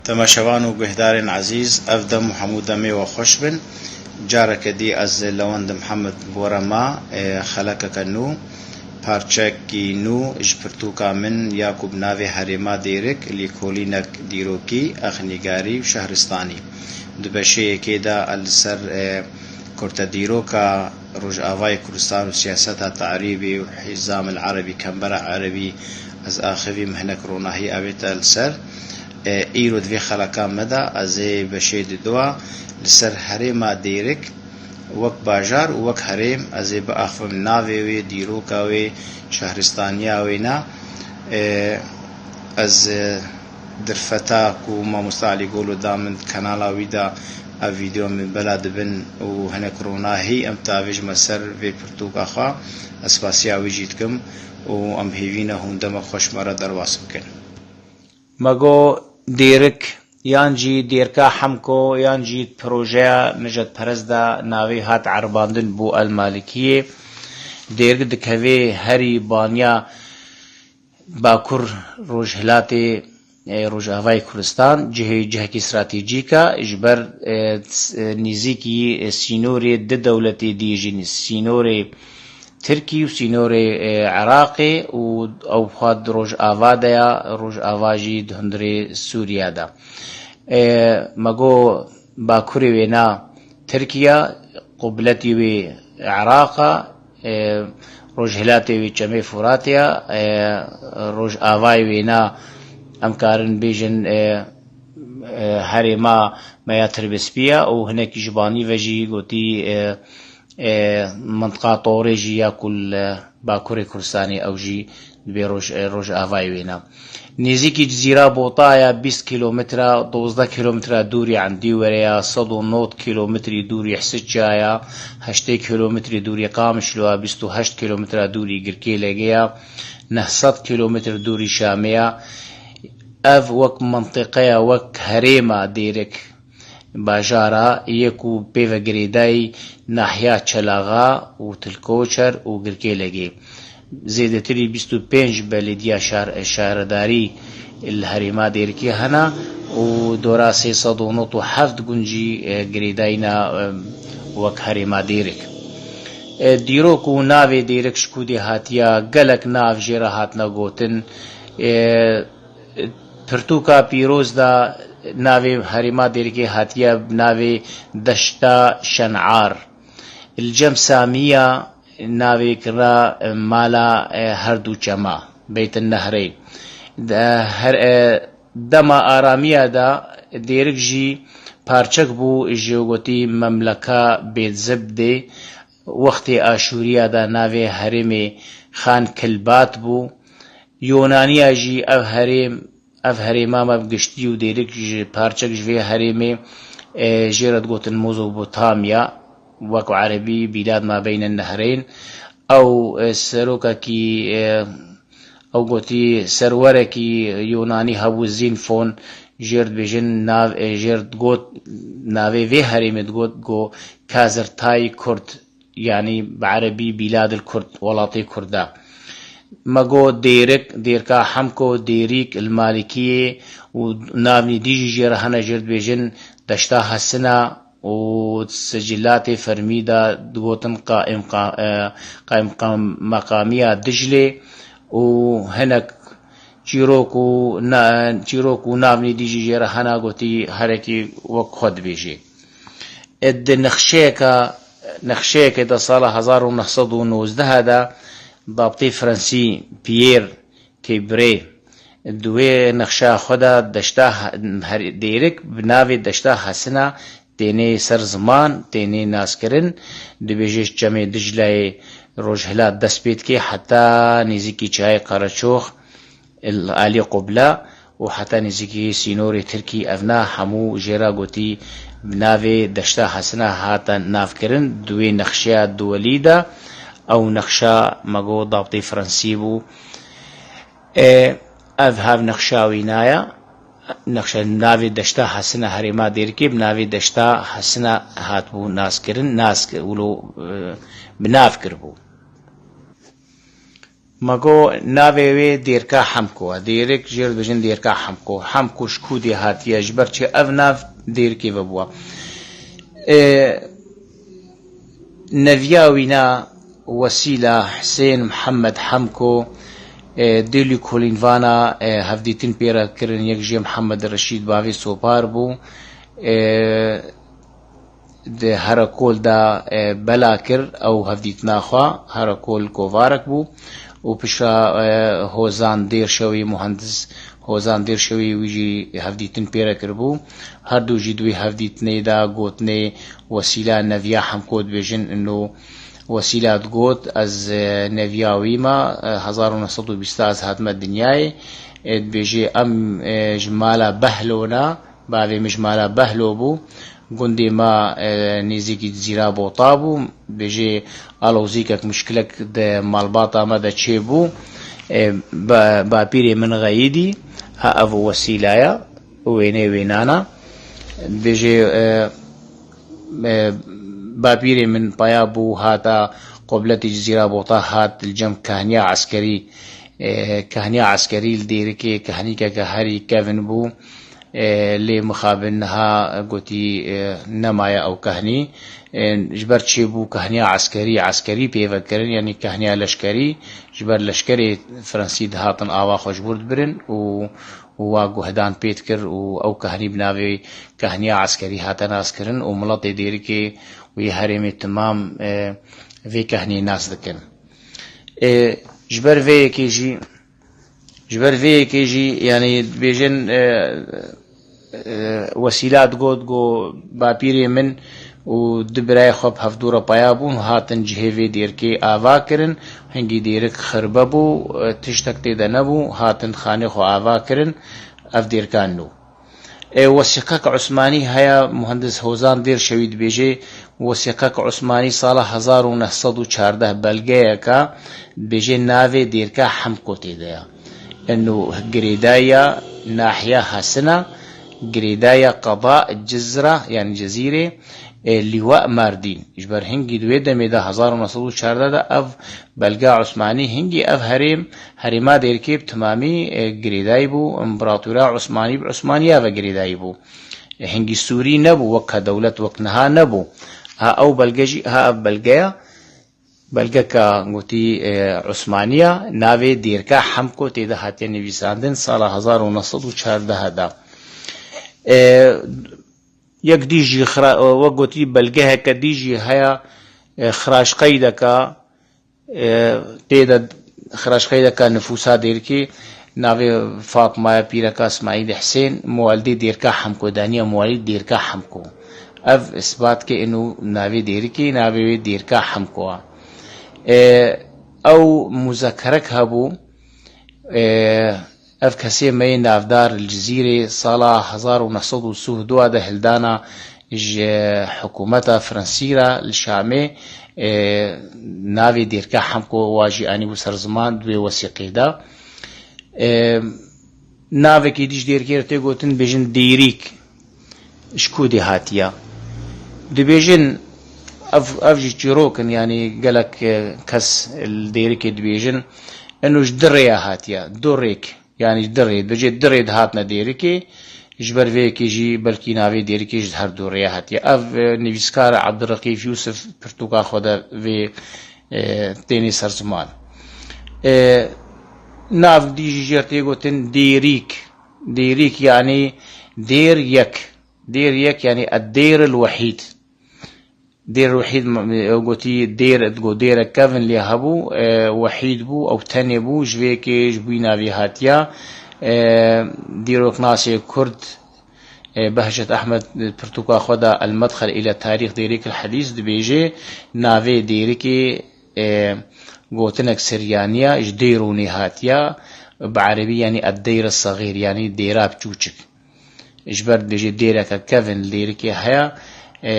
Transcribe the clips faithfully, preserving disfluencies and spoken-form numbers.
Temaşevan û guhdarên ezîz, ev dem û hemû demê we xweş bin. Careke dî ez li Wend Mihemed bi we re ma, e, xelekeke nû, parçekî nû ji pirtûka min ya ku bi navê Herêma Dêrik, lîkolînek dîrokî, exnîgarî û şehristanî. Di beşê yekê de ez li ser, e, kurte dîroka Rojavayê Kurdistan û siyaseta tarîbê û Hizam el Erebî, Kembera Erebî, ez axivîm hinek ronahî avête li ser. E, îro di vê xeleka me de ez ê beşê didoa li ser herêma Dêrik wek bajar û wek herêm ez ê biaxivim navê wê, dîroka wê, şehristaniya wê ne. E, ez, e, Dirfeta ku Mamoste Elî Golo da min, kanala wî de ev vîdeo min bela dibin û hinek ronahî em tavê ji me ser vê pirtûka xwe. Ez spasiya wî jî dikim û em hêvî ne hûn demek xweş me re derbas bikin. Me got Dêrik yan jî Dêrka Hemko yan jî projeya nijadperest de navê hat erbandin bo El Malikiyê. Dêrik dikeve herî banya Bakur Rojhilatê, e, Rojavayê Kurdistan cihê, cihekî stratejîk e, ji ber, e, s-, e, nêzîkî, e, sînorê di dewletê dî jî, sînorê Tirkî û sînorê, e, Iraqê û ew xwe di Rojava de ya, Rojava jî di hundirê Sûriya de. E, me got Bakurê wêna Tirkiya, qubletî wê Iraqa, e, rojhilatê wê Çemê Furatê ya, e, rojavayê wêna em karin bêjin, e, e, herêma me ya Tirbêspî ya û hinekî ji banî ve jî gotî, e, e, mintiqa Torê jî ya ku li Bakurê Kurdistanê ew jî dibê roj-, e, rojavayê wêna. Nêzîkî Cizîra Bota ya bîst kîlometre, dozdeh kîlometre dûrî Endîwere ya, sed û nod kîlometrî dûrî Hisiça ya, heştê kîlometrî dûrî Qamişlo ya, bîst û heşt kîlometre dûrî Girkêlege ya, neh sed kîlometr dûrî Şamê ya. Ev wek mintiqeya, wek herêma Dêrik bajara yê ku pê ve girêdayî nahiya Çelaxa û Tilkoçer û Girkêlegê. Zêdetirî bîst û pênc belediya şar-, şaredarî li herêma Dêrikê hene û dora sê sed û nod û heft gund jî, e, girêdayî ne, e, wek herêma Dêrik. E, dîrok û navê Dêrik ji ku dê hatiya, gelek nav jê re hatine gotin. E, pirtûka pîroz de navê herêma Dêrikê hatiye bi navê Deşta Şenar. Li cem Samiya navê kira, e, mala, e, her du çema, Beytin Nehreyn. De, her, e, dema aramiya de Dêrik jî parçek bû ji gotî memleka Bêtzibdê. Wextê Aşûriya de navê herêmê Xan Kilbat bû. Yonaniya jî ev herêm, ev herêma me bi giştî û Dêrik ji parçek ji vê herêmê, e, jê re digotin Mezopotamya, wek erebî Bîlad ma beyne nehreyn. Ew, e, serokekî, e, ew gotî serwerekî Yonanî hebû Zînfon, jê re dibêjin nav, e, jê re digot, navê vê herêmê digot, go Kazirtay Kurd. Yanî bi erebî Bîladil Kurd, welatê Kurda. Me got Dêrik, Dêrka Hemko, Dêrîk, li Malikiyê û navnî dî jî jê re hene, jê re dibêjin Deşta Hesina û sicilatê fermî de digotin qaîmqa-, e, qaîmqam-, meqamiya Diclê û hinek çîrok û na-, çîrok û navnî dî jî jê re hene, gotî herekî wek xwe dibêjê. Di nexşeyeke, nexşeyeke de sala hezar û neh sed û nozdeh de dabtê Fransî Pierre Kebré di wê nexşeya xwe de deşta he-, her-, Dêrik bi navê Deşta Hesina tênê ser ziman, tênê naskirin, dibêje ji Çemê Dicleyê rojhilat dest pê dike heta nêzîkî çiyayê Qereçox, li alî qubla û heta nêzîkî sînorê Tirkî, ev na hemû jê re gotî bi navê Deşta Hesina hate navkirin. Di wê nexşeya duwelî de, ew nexşa me got dabtê Fransî bû. E, ev hev nexşa wî naya. Nexşe navê Deşta Hesina herêma Dêrikê bi navê Deşta Hesina hatibû naskirin, naskir, wilo, e, bi nav kiribû. Me got navê wê Dêrka Hemko e. Dêrik jê re dibêjin Dêrka Hemko. Hemko ji kûdê hatiye, ji ber çi ev nav Dêrikê ve bûye. E, neviya wîna Wesîla Hisên Mihemed Hemko, e, dê lêkolînvana, e, hevdîtin pê re kirin, yek jê Mihemed Reşîd bavê Sopar bû. E, di Herekol de, e, bela kir, ew hevdîtina xwe, Herekol kovarek bû û piştre, e, Hozan Dêrşewî, muhendis Hozan Dêrşewî wî jî hevdîtin pê re kiribû. Her du jî di wê hevdîtinê de gotinê Wesîla neviya Hemko dibêjin, ino Wesîla digot, ez, e, neviya wî me, e, hezar û neh sed û bîst ez hatime dinyayê. E, dibêjê em, e, ji mala Behlo ne, bavê min ji mala Behlo bû. Gundê me, e, nêzîkî Cizîra Bota bû. Dibêjê alozîkek, muşkilek di malbata me de çêbû. E, ba-, bapîrê min Xeyîdî, ha ev Wesîla ye, wêneyê wênan e. Dibêjê, e, e, bapîrê min paya bû, hata qobletê Cizîra Bota hat li cem kahniya eskerî. E, kahniya eskerî li Dêrikê kahnîkeke herî kevin bû. E, lê mixabin niha gotî, e, nemaye ew kahnî. E, ji ber çêbû kahniya eskerî, eskerî pê ve kirin, yanî kahniya leşkerî, ji ber leşkerê Fransî dihatin ava xwe ji wir dibirin û, û wa guhdan pê dikir û ew kahnî bi navê kahniya eskerî hate naskirin û miletê Dêrikê û yê herêmê timam, e, vê kahnî nas dikin. E, ji ber vê yekê jî Ji ber vê yekê jî, yanî dibêjin, e, e, Wesîla digot, got, bapîrê min û du birayê xwe bi hevdû re peya bûn, hatin cihê vê dêrkê ava kirin, hingî dêrik xirbe bû, e, tiştek tê de nebû, hatin xanê xwe ava kirin, ev dêrkan nû. E, wesîqek Usmanî heye, muhendis Hozan Dêrşewî dibêje, wesîqek Usmanî sala hezar û neh sed û çardeh belgeyeke dibêje navê dêrka Hemko tê de ye. Eno girêdaya nahiya Hesina, girêdaya qeda Cizra, yanî Cizîrê, e, Lîwa Mardîn. Ji ber hingî di wê demê de hezar û neh sed û çardeh de ev belga Usmanî hingî ev herêm, herêma Dêrikê bi timamî, e, girêdayî bû, împeratora Usmanî bi Usmaniya ve girêdayî bû. E, hingî Sûrî nebû, wek ka dewlet wek niha nebû. Ha ew belge jî, ha ev belgeya, belgeka gotî, e, Usmaniya, navê dêrka Hemko tê de hatiye nivîsandin sala hezar û neh sed û çardeh de. E, Yek dî jî xira-, wek gotî belgeheke dî jî heye, e, xiraşqeydeka, e, tê de xiraşqeydeka nifûsa Dêrikê navê Fatmaya pîreka Smaîlê Hisên, muwelidê Dêrka Hemko, daniya muwelid Dêrka Hemko. Ev isbat ke ino navê Dêrikê, navê wê Dêrka Hemko a. E, ew muzekerek hebû, e, Ev kesê me yê navdar li Cizîrê sala hezar û neh sed û sî û du de hildana ji hikûmeta Fransî re li Şamê, e, navê dêrka Hemko wa jî anîbû ser ziman di wê wesîqê de. E, navekî dî ji dêrkê re tê gotin, dibêjin Dêrîk. Ji ku dê hatiye? Dibêjin, ev, ev jî çîrok in, yanî gelek, e, kes li Dêrikê dibêjin, eno ji Dirê ya hatiye, Durêk, yanî ji Dirê, dibêje Dirê dihatine Dêrikê, ji ber vê yekê jî belkî navê Dêrikê ji her du rêya hatiye. Ev, e, nivîskar Ebdulreqîf Yûsif pirtûka xwe de vê, e, tênê ser ziman. E, nav dî jî jê re tê gotin Dêrîk. Dêrîk yanî dêr yek. Dêr yek yanî ed-dêr el-wehîd. Dêr el-wehîd m-, ew gotî dêr, digo dêrek kevin lê hebû, e, wehîd bû, ew tenê bû, ji vê yekê ji bo wî navê hatiya. E, dîroknasê Kurd, e, Behcet Ehmed pirtûka xwe de El-Medxel île Tarîx Dêrîk el-Hedîs dibêje, navê dêrikê, e, gotinek Siryanî ye, ji dêrûnê hatiye, bi erebî yanî ed-deyr es-sexîr, yanî dêra biçûçik. Ji ber dibêje dêreke kevin li Dêrikê heye, e,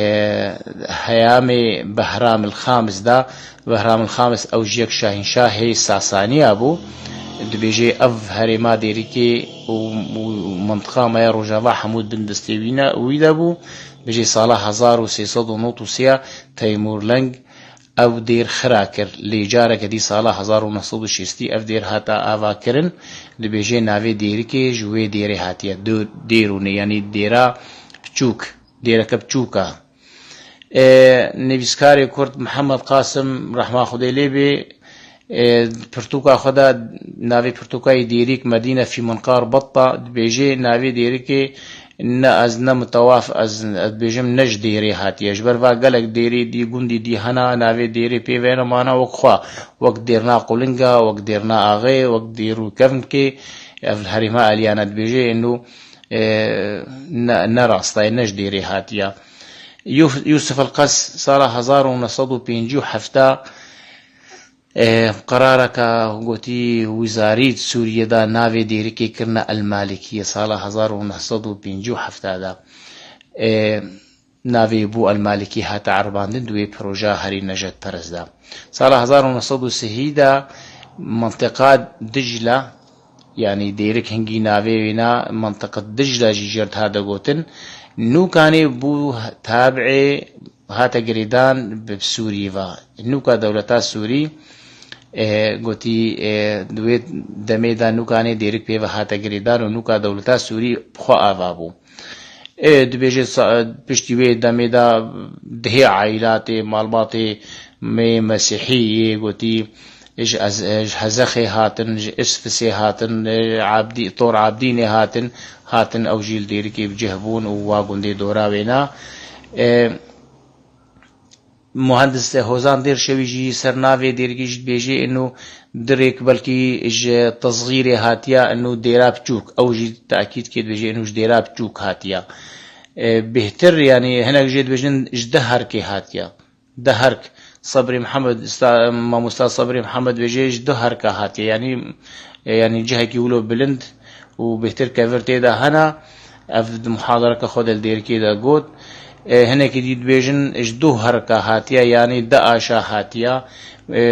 heyamê Behram el-Xamis de, Behram el-Xamis ew jî yek şahînşahê Sasaniya bû, dibêje ev herêma Dêrikê û, û mintiqa me ya Rojava hemû di bin destê wî ne, wî de bû, dibêje sala hezar û sê sed û nod û sê Teymûrleng Ew dêr xira kir, lê careke dî sala hezar û neh sed û şêstî ev dêr hate avakirin, dibêje navê dêrikê ji wê dêrê hatiye. Du-, dêrûnê, yanî dêra piçûk, dêreke piçûk e. E, nivîskarê Kurd Mihemed Qasim, rehma Xwedê lê bê, e, pirtûka xwe de, navê pirtûka yê Dêrîk Medîne fî Minqar Betta, dibêje navê dêrikê ne ez ne mitewaf ez, ez dibêjim ne ji dêrê hatiye. Ji ber va gelek dêrê dî, gundî dî hene, navê dêrê pê ve ne mana wek xwe, wek dêrna Qulinga, wek dêrna Axê, wek dêr û kevnikê, ev li herêma Aliyane dibêje, êno, e, ne, ne rast e, ne ji dêrê hatiye. Yûf-, Yûsif El Qes sala hezar û neh sed û pêncî û heft, e, qerareke gotî wizarî di Sûriyê de navê dêrikê kirine El Malikiye sala hezar û neh sed û pêncî û heft de. E, navê bû El Malikî hate erbandin di wê proja herî nejetperest de. Sala hezar û neh sed û sihî de mintiqa Dicla, yanî dêrik hingî navê wê na, mintiqa Dicla jî jê re diha de gotin. Nûkanê bû tabê hate girêdan bi Sûrî ve. Nûka dewleta Sûrî, e, gotî, e, di wê demê de nûkanê dêrik pê ve hate girêdan û nûka dewleta Sûrî bi xwe ava bû. Ê, dibêje sa-, piştî wê demê de dihê aîlatê, malbatê me mesîhî yê gotî, ji Ez-, ji Hezexê hatin, ji Îsfisê hatin, e, Abdî-, Tor Abdînê hatin, hatin ew jî li Dêrikê bi cih bûn û wa gundê dora wêna. E, Muhendis Hozan Dêrşewî jî ser navê Dêrikê jî dibêje, êno dirêk belkî ji tezgîrê hatiya, êno dêra piçûk. Ew jî tekîd kê dibêje, êno ji dêra piçûk hatiya. E, bêhtir, yanî hinek jê dibêjin ji Diherkê hatiya. Diherk, Sebrî Mihemed, sta-, mamosta Sebrî Mihemed dibêje ji Diherka hatiye. Yanî, e, yanî cihekî wilo bilind û bêhtir kevir tê de hene. Ev di muhadareke xwe de li Dêrikê de got. E, hinekî dî dibêjin ji Duherka hatiye, yanî Diaşa hatiye. E,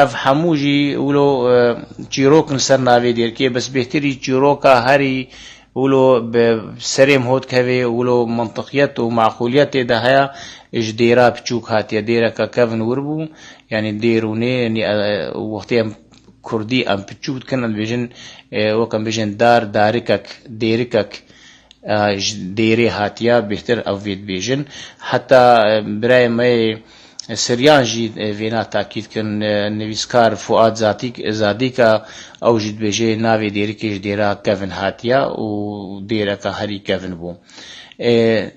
ev hemû jî wilo, e, çîrok in ser navê Dêrikê, bes bêhtirî çîroka herî wilo bi serê min hot kevê, wilo mintiqiyet û maqûliyet tê de heye, ji dêra piçûk hatiye. Dêreke kevin wir bû, yanî dêrûnê, yanî, e, wextê em kurdî em piçûk dikin, em dibêjin, e, wek em bêjin dar, darikek, dêrikek, e, ji dêrê hatiye, bêhtir ew vê dibêjin. Heta, e, birayê me yê Siryan jî, e, vêna takîd kirin, e, nivîskar Fuad Zatîk-, Zadîka, ew jî dibêje navê dêrikê ji dêra kevin hatiye û dêreka herî kevin bû. E,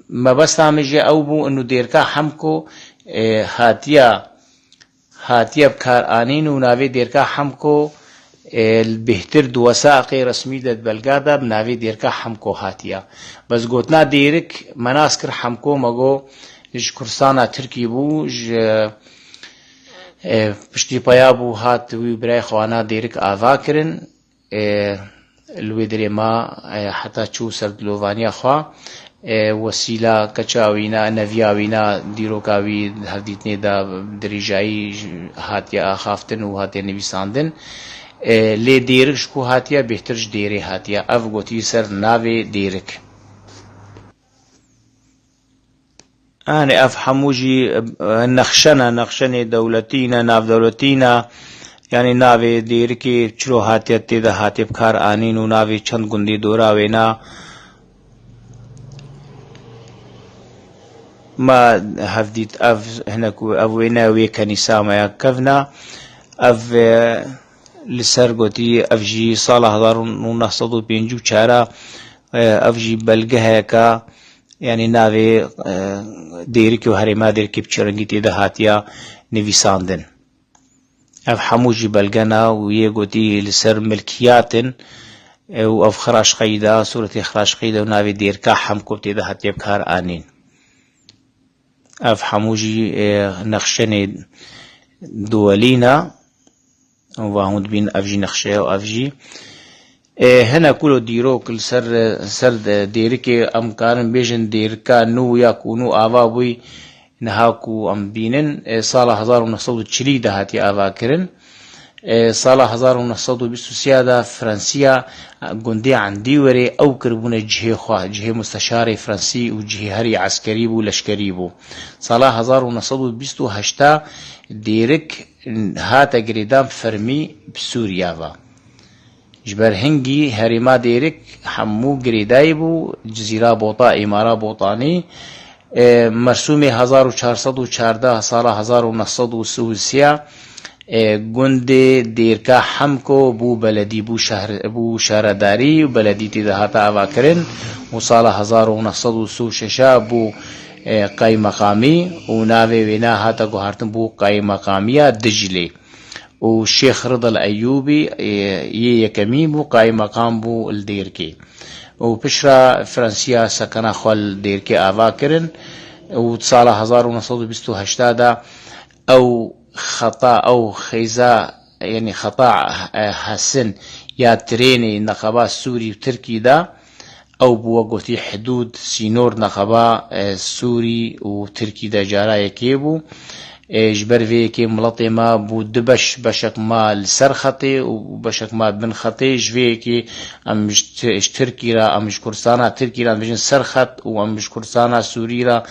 mebesta min jî ew bû, inu dêrka Hemko, e, hatiye, hatiye bi kar anîn û navê dêrka Hemko, e, li bêhtir di wesaqê resmî de, di belga de bi navê dêrka Hemko hatiye. Bes gotina dêrik me nas kir Hemko, me got ji Kurdistana Tirkî bû, ji, e, piştî peya bû, hat wî birayê xwe ana dêrik ava kirin. E, li wê derê ma, e, heta çû ser dilovaniya xwe, e, wesîla keça wîna, neviya wîna, dîroka wî di hevdîtinê de dirêjayî j-, hatiye axaftin û hatiye nivîsandin. E, lê dêrik ji ku hatiye, bêhtir ji dêrê hatiye. Ev gotî ser navê dêrik. Yanî ev hemû jî, e, nexşe ne, nexşenê dewletî ne, navdewletî ne. Yanî navê dêrikê çilo hatiye tê de hatiye bi kar anîn û navê çend gundê dora wê ne. Me hevdît ev hinek û ev wê ne wê kenîsa me ya kevna. Ev, e, li ser gotî, ev jî sala hezar û neh sed û pêncî û çar e, ev jî belgeheka, yanî navê, e, Dêrikê û herêma Dêrikê bi çi rengî tê de hatiya nivîsandin. Ev hemû jî belge ne û yê gotî li ser milkiyat in, e, û ev Xiraşxeyî de, sûretê Xiraşxeyî de û navê dêrka Hemko tê de hatiye bi kar anîn. Ev hemû jî, e, nexşenê duwelî ne. Û va hûn dibîn ev jî nexşe ye û ev jî. E, hinek wilo dîrok li ser, ser de dêrikê em karin bêjin dêrika nû ya ku nû ava bûyî niha ku em bînin, e, sala hezar û neh sed û çilî de hatiye ava kirin. E, sala hezar û neh sed û bîst û sê de Fransiya gundê Endîwerê ew kiribûne cihê xwe, cihê musteşarê Fransî û cihê herî eskerî bû, leşkerî bû. Sala hezar û neh sed û bîst û heşt de Dêrik hate girêdan fermî bi Sûriya ve. Ji ber hingî herêma Dêrik hemû girêdayî bû, Cizîra Bota, Îmara Botanî, e, Mersûmê hezar û çar sed û çardeh, sala hezar û neh sed û sî û sê, e, gundê Dêrka Hemko bû beledî, bû şehr, bû şaredarî û beledî tê de hate avakirin û sala hezar û neh sed û sî û şeş bû, e, qaymeqamî û navê wêne hate guhartin bû Qaymeqamiya Diclê. û Şêx Ridal Eyûbî, ê, yê yekemîn bû, qaymeqam bû li Dêrkê. Û piştre Fransiya sekena xwe li Dêrkê ava kirin û di sala hezar û neh sed û bîst û heşt de ew xeta, ew xêza, yanî xeta, e, hesin ya trênê neqeba Sûrî û Tirkî de, ew bû wek gotî hidûd, sînor neqeba, e, Sûrî û Tirkî de cara yekê bû. E, ji ber vê yekê miletê me bû du beş, beşek me li ser xetê û beşek me bin xetê. Ji vê yekê em ji Ti-, ji Tirkî re, em ji Kurdistana Tirkî re em dibêjin ser xet û em ji Kurdistana Sûrî re,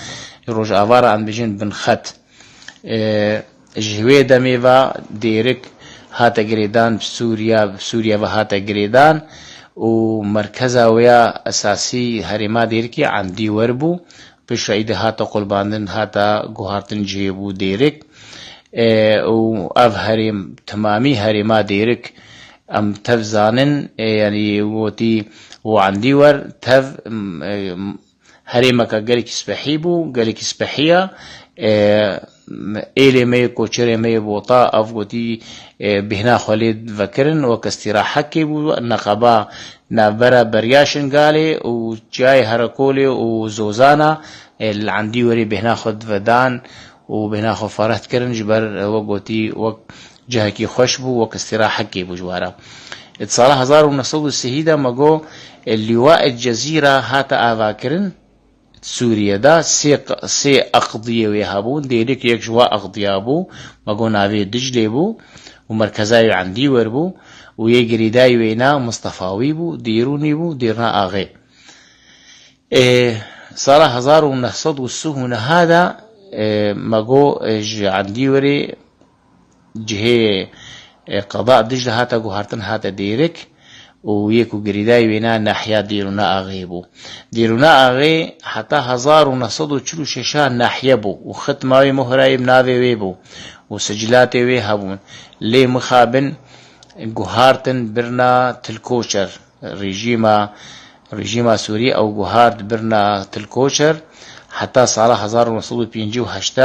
Rojava re em dibêjin bin xet. E, ji wê demê ve Dêrik hate girêdan, bi Sûriya, bi Sûriya ve hate girêdan û merkeza wê ya esasî herêma Dêrikê Endîwer bû. Piştre îdî hate qulbandin, hate guhartin cihê bû Dêrik. E, û ev herêm, temamî herêma Dêrik em tev zanin, e, yanî gotî û Endîwer tev, m, e, herêmeke gelekî spehî bû, gelekî spehî ye. E, êlê me yê koçerê me yê Bota, ev gotî, e, bêhna xwe lê vekirin, wek îstîrahekê bû, neqeba navbera Beriya Şingalê û çiyayê Herekolê û Zozana, e, li Endîwerê bêhna xwe divedan û bêhna xwe fereh dikirin, ji ber, e, wek gotî, wek cihekî xweş bû, wek îstîrahekê bû ji we re. Di sala hezar û neh sed û sî de me got, e, Lîwa Cezîra hate avakirin, Sûriye de sê q-, sê eqdiyê wê hebûn. Dêrik yek ji wa eqdiya bû, me got navê Diclê bû û merkeza wê Endîwer bû û yê girêdayî wêna Mistefawî bû, Dêrûnî bû, Dêrna Axê. Ê, sala hezar û neh sed û sî û neh de, ê, me got, ê, ji Endîwerê cihê, e, qeda Dicle hate guhartin, hate Dêrik û yê ku girêdayî wêna nahiya Dêrûna Axê bû. Dêrûna Axê heta hezar û neh sed û çil û şeş nahiye bû û xitma wê, muhra wê bi navê wê bû û sicilatê wê hebûn. Lê mixabin guhartin birna Tilkoçer. Rejîma, rejîma Sûrî ew guhart birna Tilkoçer. Heta sala hezar û neh sed û pêncî û heşt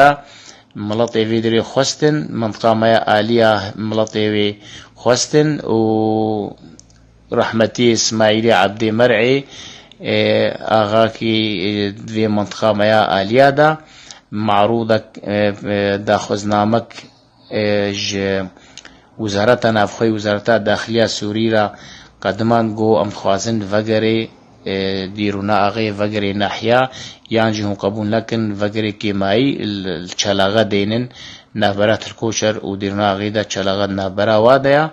miletê vê dirê xwestin, mintiqa me ya Aliya miletê wê xwestin û rehmetî Îsmaîlê Ebdê Mer'ê, e, axakî, e, vê mintiqa me ya Aliya de marûdek, e, e, daxwaznamek e, ji Wezareta Navxwe, Wezareta Daxiliya Sûrî re qediman got, em dixwazin vegerê, e, Dêrûna Axê, vegerê nahiya, yan jî hûn qebûl nekin, vegerê kêmayî li, li çelaxe deynin, navbera Tilkoçer û Dêrûna Axê de çelaxe di navbera wa de ya,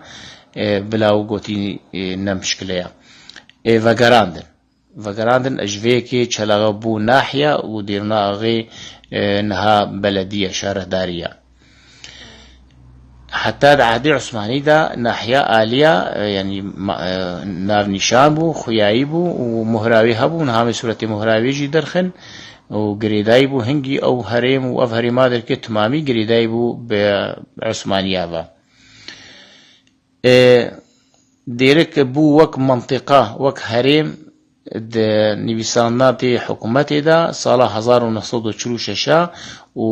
e, bila û gotî, e, ne mişkile ya. E, vegerandin. Vegerandin, ji vê yekê çelaxe bû nahiya û Dêrûna Axê, e, niha belediye, şaredarî ye. Heta di ehdê Osmanî de nahiya Aliya, e, yanî ma-, e, navnîşan bû, xuyayî bû û muhra wê hebû, niha em ê sûretê muhra wê jî derxin û girêdayî bû, hingî ew herêm û ev herêma Dêrikê timamî girêdayî bû bi Osmaniya ve. E, Dêrik bû wek mentiqa, wek herêm di nivîsandinatê hikûmetê de sala hezar û neh sed û çil û şeş û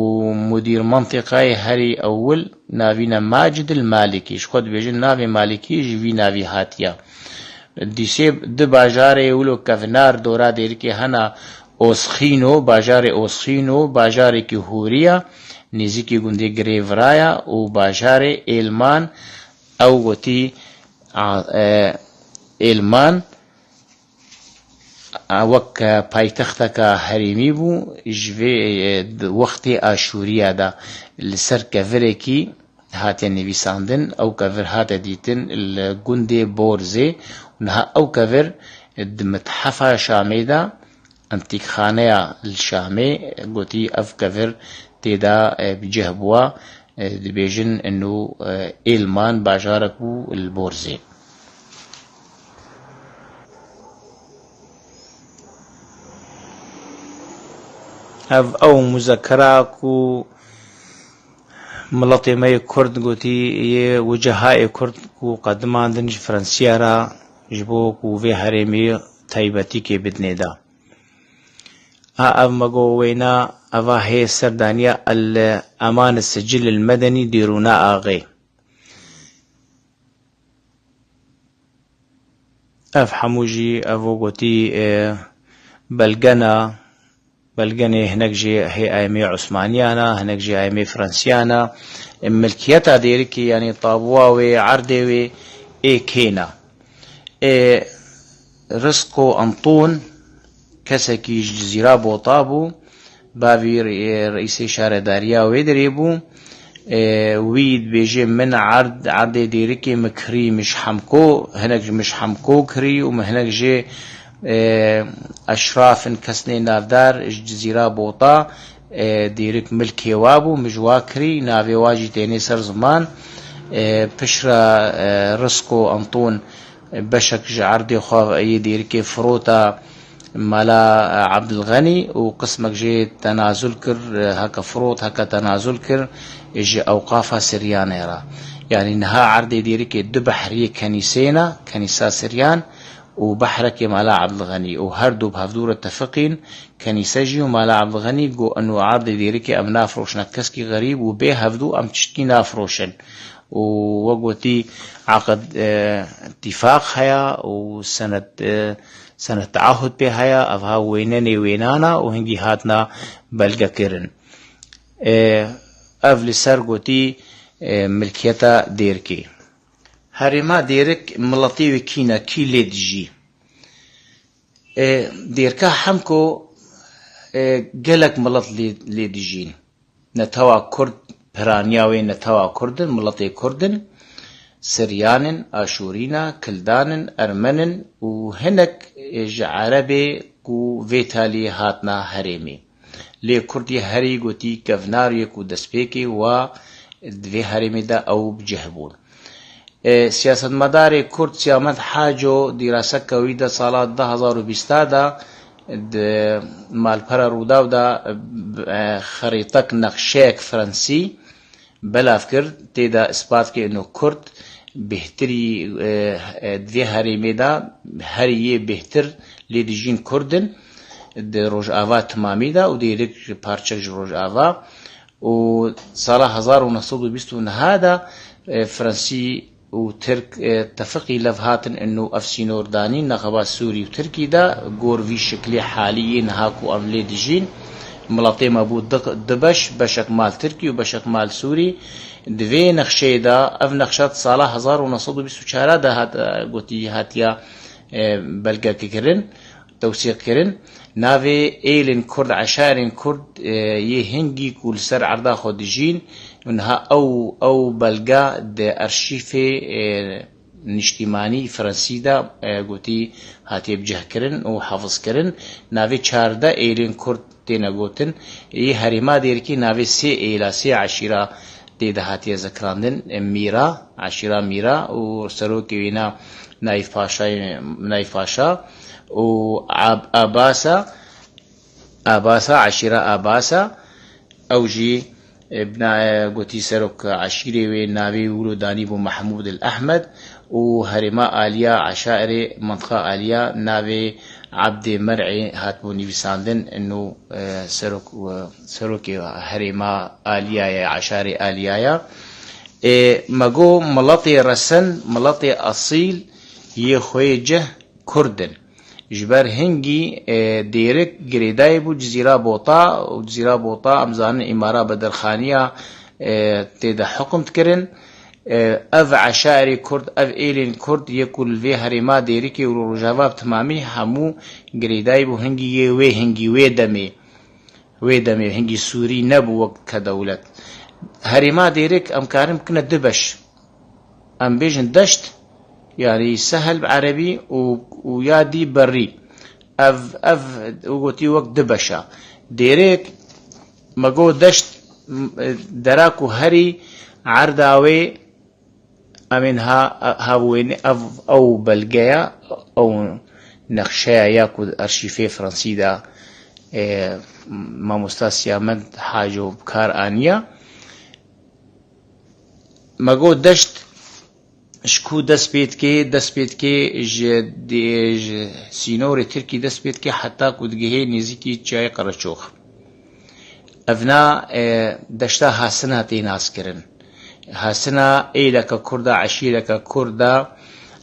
mudîr mentiqayê herî ewil navîne Macid el Malikî. Ji xwe dibêjin navê Malikî ji vî navî hatiye. Dîsê du bajarê wilo kevnar dora Dêrikê hene, Osxîno, bajarê Osxîno, bajarekî hûrî ye, nêzîkî gundê Girê Vira ye û bajarê Êlman, ew gotî, a, e, Êlman, a, wek, e, paytexteke herêmî bû, ji vê, e, di wextê Aşûriya de li ser kevirekî, hate nivîsandin, ew kevir hate dîtin li gundê Borzê û niha ew kevir di Mithefa Şamê de, Entîkxaneya li Şamê, gotî ev kevir tê de, e, bi cih bûa, e, dibêjin inu, e, Êlman bajarek bû li Borzê. Ev ew muzekera ku miletê me yê Kurd gotî yê wicehayê Kurd ku qedimandin ji Fransiya re ji bo ku vê herêmê taybetîkê bidinê de. A ev mego wêna eva hê serdaniya El Eman Sicil El Medeni Dêrûna Axê. Ev hemû jî evo gotî, e, belgena, belgenê hinek jê hê ayemê Osmaniyana, hinek jê ayemê Fransiyana. E, milkiyeta dêrikê, yanî tabuwa wê, erdê wê ê kêna. E, Rizko Anton kesekî ji Cizîra Bota bû. Bavî re-, reîsê şaredariya wê derê bû. E, wî dibêje, min erd, erdê dêrikê min kirî, min ji Hemko, hinek ji min ji Hemko kirî û min hinek jê, e, eşrafin, kesnê navdar ji Cizîra Bota, e, dêrik milkê wa bû, min ji wa kirî, navê wa jî tênê ser ziman. E, piştre, e, Rizko Anton beşek ji erdê xwe yê dêrikê firota mala Ebdilxenî û qismek jê tenazul kir, heke firot, heke tenazul kir ji ewqafa Siryanê re. Yanî niha erdê dêrikê du behriyê kenîseyê ne, kenîsa Siryan û behrekê mala Ebdilxenî û her du bi hevdû re tefiqîn, kenîse jî û mala Ebdilxenî, got, eno erdê dêrikê em nafroşine keskî xerîb û bê hevdû em tiştkî nafroşin. û we gotî eqd, e, tîfaq heye û senet, e, senet teahud pê heye, evha wênenê wênana û hingî hatina belgekirin. E, ev li ser gotî, e, milkiyeta dêrikê. Herêma dêrik miletê wê kî ne, kî lê dijî? E, dêrka Hemko, e, gelek milet lê, lê dijîn. Netewa Kurd, piraniya wê netewa Kurd in, miletê Kurd in, Siryan in, Aşûrî ne, Kildan in, Ermen in û hinek ji Erebê ku vê taliyê hatna herêmê. Lê Kurd yê herî gotî kevnar yê ku destpêkê wa di vê herêmê de ew bi cih bûn. E, siyasetmedarê Kurd Siyamet Haco dîraseke wî de sala du hezar û bîst de di malpera Rûdaw de, e, xerîtek, nexşeyek fransî belav kir. Tê de ispat kir ino Kurd bêhtirî, e, e, di vê herêmê de herî yê bêhtir lê dijîn Kurd in di Rojava timamî de û dêrik parçek ji Rojava. û sala hezar û neh sed û bîst û neh de, e, Fransî û Tirk, e, tefiqî lev hatin ino ev sînor danîn nexeba Sûrî û Tirkî de, gor vî şiklê halî yê niha ku em lê dijîn, miletê me bû di, di beş, beşek mal Tirkî û beşek mal Sûrî. Di vê nexşeyê de, ev nexşe di sala hezar û neh sed û bîst û çar de hat, e, gotî hatiya, e, belgekirin. Tewsîq kirin. Navê êlên Kurd, eşarên Kurd, e, yê hingî ku li ser erda xwe dijîn, û niha ew, ew belge di arşîfê, e, niştîmanî fransî de, e, gotî hatiye bicihkirin û hefizkirin. Navê çardeh êlên Kurd têne gotin. Yê herêma Dêrikê navê sê êla, sê eşîra tê de hatiye zikirandin. Mîra, eşîra Mîra û serokê wîna Naîf Paşayê, Naîf Paşa û Ab-, Abasa, Abasa, eşîra Abasa, ew jî, e, bina-, e, gotî serok eşîrê wê navê wilo danîbû Mehmûd el Ehmed û herêma aliya eşarê, mintiqa aliya navê Ebdê Mer'ê hatibû nivîsandin, ino, e, serok, e, serokê herêma aliya ye, eşarê aliya ye. E, me got miletê resen, miletê esîl yê xwe yê cih Kurd in. Ji ber hingî, e, Dêrik girêdayî bû Cizîra Bota û Cizîra Bota em zanin îmara Bedirxaniya, e, tê de hukm dikirin. E, ev eşarê Kurd, ev êlên Kurd yê ku li vê herêma Dêrikê û Rojava bi timamî hemû girêdayî bû hingî yê wê hingî, wê demê. Wê demê hingî Sûrî nebû wek ke dewlet. Herêma Dêrêk em karin bikine du beş. Em bêjin deşt, yanî sehel bi erebî û, û ya dî berî. Ev, ev, û gotî wek du beşa. Dêrêk, me got deşt, m-, dera ku herî erda wê, em ên ha, ha wêne, ev, ew belgeya, ew nexşeya ya ku arşîfê Fransî de, e, mamosta Siyamend Haco bi kar aniya. Me got deşt ji ku dest pê dike, dest pê dike ji dê-, ji sînorê Tirkî dest pê dike heta ku digihê nêzîkî çiyayê Qereçox. Evna, e, deşta Hasina tê naskirin. Hasina êleke Kurd a, eşîreke Kurd a,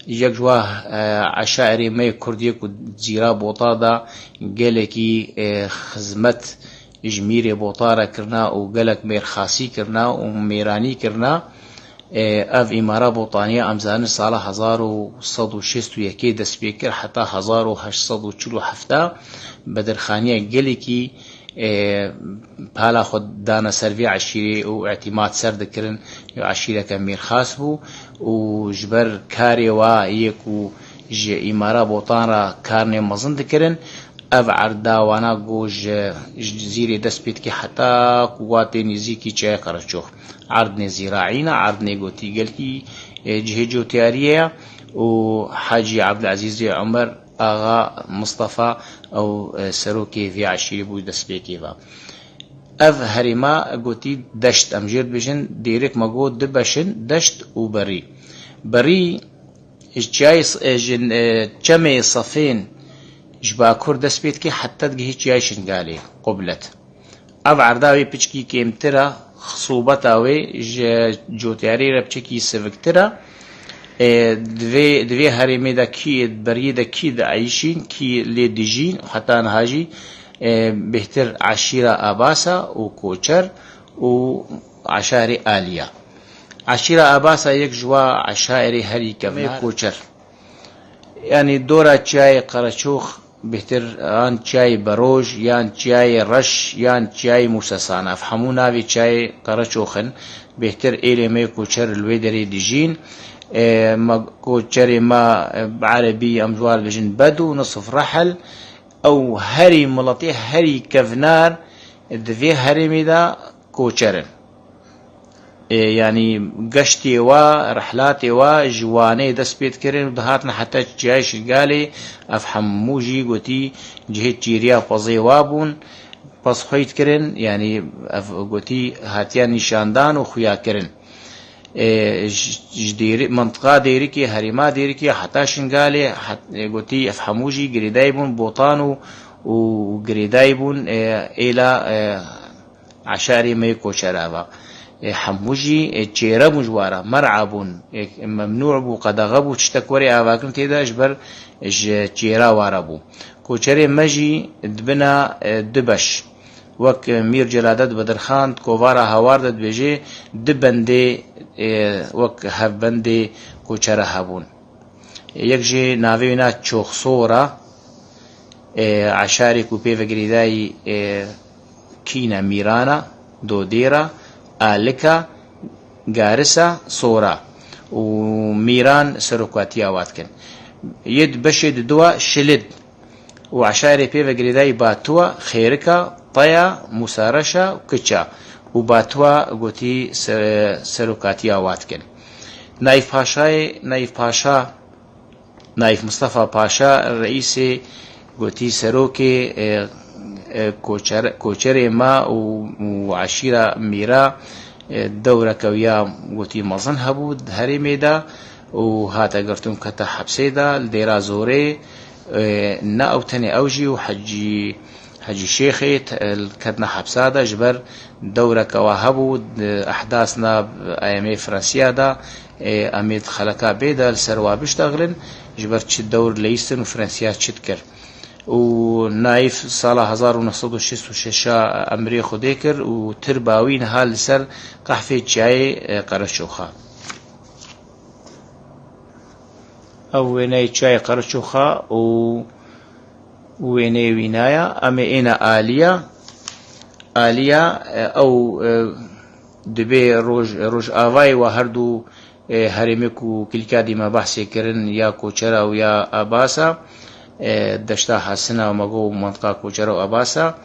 yek ji wa, e, eşairê me yê Kurd yê ku Zîra Bota da gelekî, e, xizmet ji mîrê Bota re kirina û gelek mêrxasî kirina û mêranî kirina. E, ev îmara Botaniya em zanin sala hezar û sed û şêst û yekê dest pê kir heta hezar û heşt sed û çil û heft bedirxaniya gelekî, e, pala xwe dana ser vê eşîrê û îtîmat ser dikirin. Ew eşîreke mêrxas bû û ji ber karê wa yê ku ji îmara Botan re karnê mezin dikirin, ev erda wana ku ji, ji Cizîrê dest pê dike heta ku wa tê nêzîkî çiyayê Qereçox. Erdnê zîraî ne, erdnê gotî gelkî, e, cihê cotyariyê ye û Hacî Ebdilezîzê Omer Axa Mistefa ew, e, serokê vê eşîrê bû destpêkê ve. Ev herêma gotî deşt, em jê dibêjin, Dêrêk me got du beş in, deşt û berî. Berî ji çiyayê S-, e, ji, e, çemê Sefên ji bakur dest pê dike heta digihê çiyayê Şingalê, Qublet. Ev erda wê piçkî kêmtir e, xisûbeta wê ji cotyarê re piçekî siviktir e. E, di vê, di vê herêmê de kî, di beriyê de kî dieyşîn, kî lê dijîn, heta niha jî, e, bêhtir eşîra Abasa û Koçer û eşarê Aliya. Eşîra Abasa yek ji wa eşairê herî kevnar. Koçer. Yanî dora çiyayê Qereçox bêhtir an çiyayê Beroj, yan çiyayê Reş, yan çiyayê Mûsesana. Ev hemû navê çiyayê Qereçox in. Bêhtir êlê me yê Koçer li wê derê dijîn. E, me Koçerê me, e, bi erebî em ji wan dibêjin Bedû, nisf rehel. Ew herî miletê, herî kevnar di vê herêmê de Koçer in. Ê, yanî geştê wa, rehlatê wa ji Wanê dest pê dikirin û dihatin heta çiyayê Şingalê, ev hemû jî gotî cihê çêriya pezê wa bûn, pez xweyt kirin, yanî ev gotî hatiye nîşandan û xuya kirin. Ê, ji, ji Dêri-, mintiqa Dêrikê, herêma Dêrikê heta Şingalê, het-, ê, gotî ev hemû jî girêdayî bûn Botan û, û girêdayî bûn, ê, êla, ê, eşarê me yê Koçera ve. Ê, hemû jî, ê, çêre bûn ji wara, mer'a bûn, ê, memnû bû, qedexe bû, tiştek werê avakirin tê de ji ber ji çêra wara bû. Koçerê me jî dibina, e, du beş. Wek Mîr Celadet Bedirxan di kovara Hawar de dibêje, du bendê, e, wek hevbendê Koçera hebûn. Yek jê navê wî na Çoxsor a, e, eşarê ku pê ve girêdayî, e, kî ne, Mîrana, Dodêra, Alika, Garisa, Sora û Mîran serokatiya wa dikin. Yê di beşê di dua Şilid û eşarê pê ve girêdayî Batuwa, Xêrika, Taya, Mûsareşa û Kiça û Batuwa gotî se-, serokatiya wa dikin. Naîf Paşayê, Naîf Paşa, Naîf Mistefa Paşa reîsê gotî serokê, e, e, koçer-, koçerê me û, û eşîra Mîra, e, dewreke wî ya gotî mezin hebû di herêmê de û hate girtin kete hepsê de li Dêra Zorê, e, ne ew tenê ew jî û Hecî Hecî Şêxê te-, ketine hepsa de ji ber dewreke wa hebû, di ehdasna ayemê Fransiya de, ê, em ê di xeleka bê de li ser wa biştexilin, ji ber çi dewr leyîstin û Fransiya çi dikir. Û Naîf sala hezar û neh sed û şêst û şeş a emrê Xwedê kir û tirba wî niha li ser qehfê çiyayê, e, Qereçoxa. Ew wêneyê çiyayê Qereçoxa û wêneyê wînaya. Em ê êne aliya. Aliya, e, ew, e, Dibê roj, Rojavayê wa her du, e, herêmê ku kilîka dî me behsê kirin, ya Koçera û ya Abasa, e, deşta Hesina û me got mentiqa Koçera û Abasa,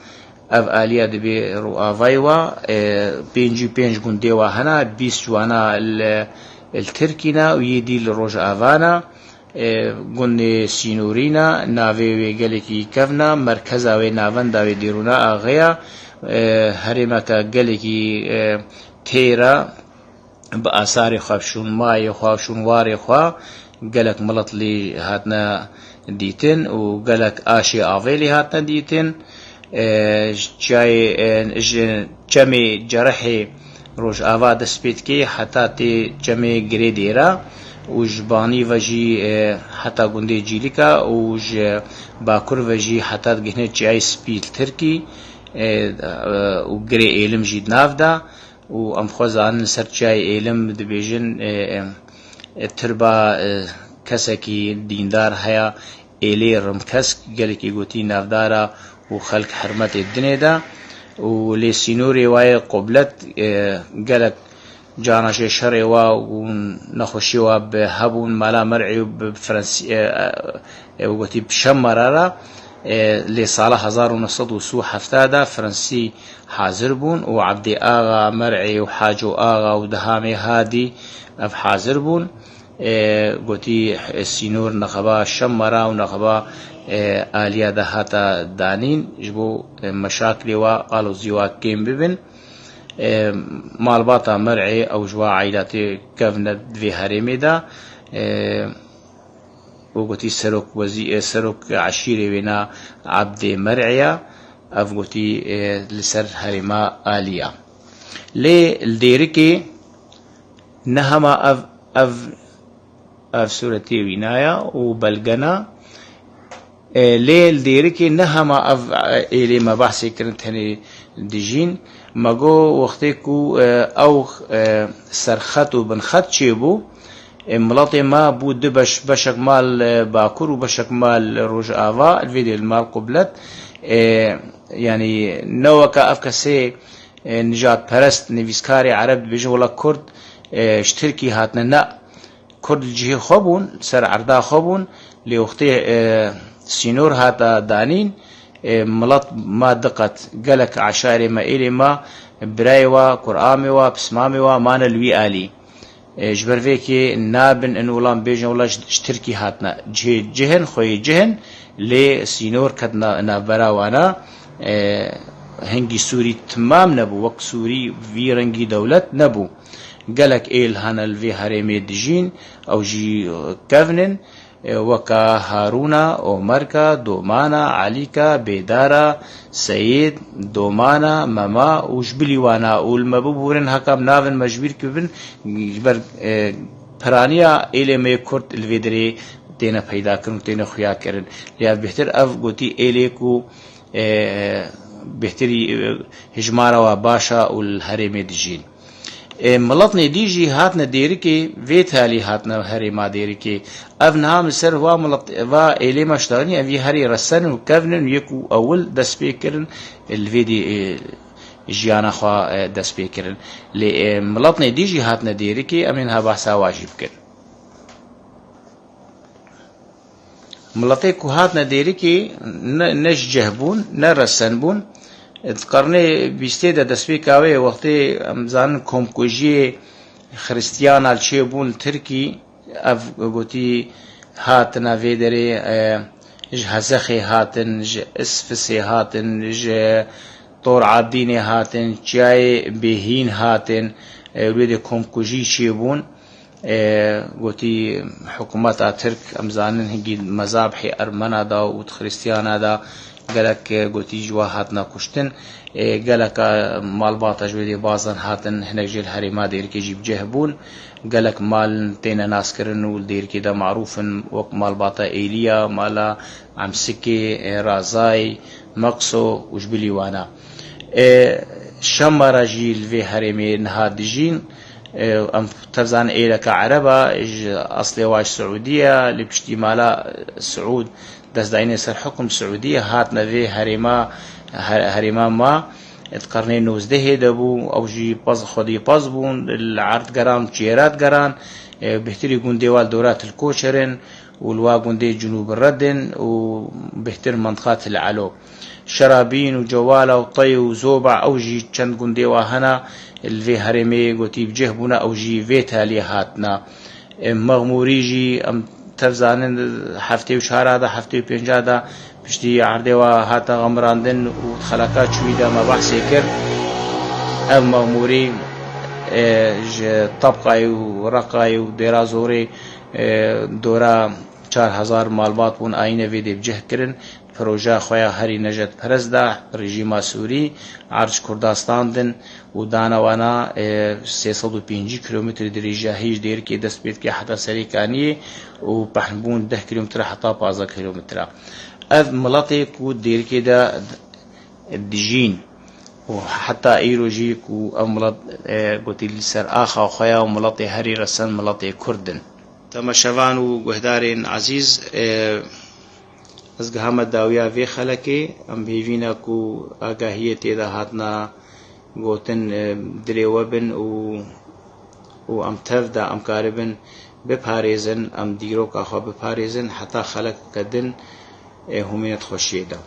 ev aliya dibê Rojavayê wa, e, pêncî pênc gundê wa hena, bîst ji wana li, li Tirkî ne û yê dî li Rojava ne. E, gundê sînorî ne, navê wê gelekî kevn e, merkeza wê navenda wê Dêrûna Axê ye, e, herêmeke gelekî, e, têr e, bi asarê xwe, şûnmayê xwe, şûnwarê xwe, gelek milet lê hatine dîtin û gelek aşê avê lê hatine dîtin. E, ji çiyayê, e, ji çemê Cerihê Rojava dest pê dike, heta tê çemê Girê Dêra û ji banî ve jî, e, heta gundê Cîlika û ji bakur ve jî heta digihne Çiyayê Spî li Tirkî, e, e, û Girê Êlim jî di nav de. Û em xwe zanin li ser Çiyayê Êlim dibêjin, e, e, e, tirba, e, kesekî dîndar heye, êlê Rimkesk, gelekî gotî navdar e û xelk hermetê dinê de. Û lê sînorê wa yê qublet, e, gelek cana jê şerê wa û nexweşiyê wa bi hebûn, mala Mer'ê û bi Fransî, e, e, e, gotî bi Şemmara re, e, lê sala hezar û neh sed û sî û heft de Fransî hazir bûn û Ebdê Axa, Mer'ê û Haco Axa û Dihamê Hadî ev hazir bûn. E, gotî, e, sînor nexeba Şemmara û nexeba, e, Aliya de hata danîn, ji bo, e, meşakilê wa, alozî wa kêm bibin. E, malbata Mer'ê ew ji wa aîlatê kevne di vê herêmê de. E, û gotî serok wezî-, e, serok eşîrê wê na Ebdê Mer'ê ya. Ev gotî, e, li ser herêma Aliya. Lê li Dêrikê ne hema ev, ev, ev sûretê wînaya û belgena. E, lê li Dêrikê ne hema ev, e, êlê me behsê kirin tenê dijîn. Me got wextê ku, e, ew, e, serxet û binxet çêbû, e, miletê me bû du beş, beşek mal, e, Bakur û beşek mal Rojava, li vê dê li mal Qublet. E, yanî ne weke ev kesê, e, nijadperest, nivîskarê Ereb dibêjin wela Kurd, e, ji Tirkî hatine. Ne, Kurd li cihê xwe bûn, ser erda xwe bûn, lê wextê, e, sînor hata danîn, e, milet ma diqet, gelek eşarê me, êlê me, birayê wa, kuramê wa, pismamê wa mane li wî alî. E, ji ber vê yekê nabin in wilan bêjin wela ji, ji Tirkî hatine. Cihê cih in, xweyê cih in, lê sînor ket na-, navbera wana, e, hingî Sûrî timam nebû, wek Sûrî vî rengî dewlet nebû. Gelek êl hene li vê herêmê dijîn, ew jî, e, kevn in, e, weka Harûna, Omerka, Domana, Elîka, Bêdara, Seyîd, Domana, Mema û ji bilî wana û li me biborin heka em navin me ji bîr kibin, ji ber, e, piraniya êlê me yê Kurd li vê derê têne peyda kirin û têne xuya kirin. Lê ev bêhtir ev gotî êlê ku, e, bêhtirî, e, hijmara wa baş e û li herêmê dijîn. E, miletnê dî jî hatine Dêrikê, vê talî hatine herêma Dêrikê. Ev niha min ser va milet, va êlê me ştanî, ev yê herî resen û kevn in, yê ku ewil dest pê kirin, e, li vê dî, e, jiyana xwe, e, dest pê kirin. Lê, e, miletnê dî jî hatine Dêrikê, em ê niha behsa wa jî bikin. Miletê ku hatine Dêrikê ne, ne ji cih bûn, ne resen bûn. Di qernê bîstê de destpêka wê wextê em zanin komkujiyê Xiristiyana li çêbûn li Tirkî, ev gotî hatine vê derê, e, ji Hezexê hatin, ji Isfisê hatin, ji Tor Abdînê hatin, Çiyayê Bêhîn hatin, e, wê de komkujî çêbûn. E, gotî, hikûmeta Tirk, em zanin hingî mezabhê Ermena da û di Xiristiyana da gelek, e, gotî, ji we hatine kuştin. E, geleka malbata ji wê dê bazan hatin, hinek jê li herêma Dêrikê jî bi cih bûn. Gelek mal têne naskirin û li Dêrikê de marûf in, wek malbata Êliya, mala Emsikê, e, Razay, Meqso û ji bilî wana. E, Şemmara jî li vê herêmê niha dijîn. E, em tev zanin êleka Ereba, ji eslê wa ji Siûdî ye, lê piştî mala Siûd destdayînê ser hukm Siûdî ye, hatine vê herêma, her-, herêma ma. Di qernê nozdehê de bû, ew jî pez, xwedî pez bûn, li erd geran, çêrat geran, e, bêhtirî gundê wa li dora Til Koçer in û li wa gundê Cinûb Red in û bêhtir mentiqa Til Elo. Şerabîn û Cewala û Tey û Zoba, ew jî çend gundê wa hene, li vê herêmê gotî bi cih bûne, ew jî vê taliyê hatine. Ê, Mexmûrî jî em tev zanin, heftê û çara de, heftê û pênca de piştî erdê wa hate xemirandin û xeleka çûyî de me behsê kir. Ev Mexmûrî, ê, ji Tabqayê û Reqayê û Dêra Zorê, ê, dora çar hezar malbat bûn, ayîne vê dê bi cih kirin. Projeya xwe ya herî nejetperest da, rejîma Sûrî, erd ji Kurda standin û dana wana, e, sê sed û pêncî kilometre dirêjiya hêj Dêrikê dest pê dike heta Serê Kaniyê û pehnbûn deh kilometre heta pazdeh kilometre. Ev miletê ku Dêrikê de dijîn û heta îro jî ku ev milet, e, gotî li ser axa xwe ya û miletê herî resen miletê Kurd in. Temaşevan û guhdarên ezîz, e, ez gihame dawiya vê xelekê. Em bi hêvî ne ku agahiyê tê de hatine gotin, e, dilê we bin û, û em tev de em karibin biparêzin, em dîroka xwe biparêzin heta xelekeke din, e, hûmînet xweşiyê de.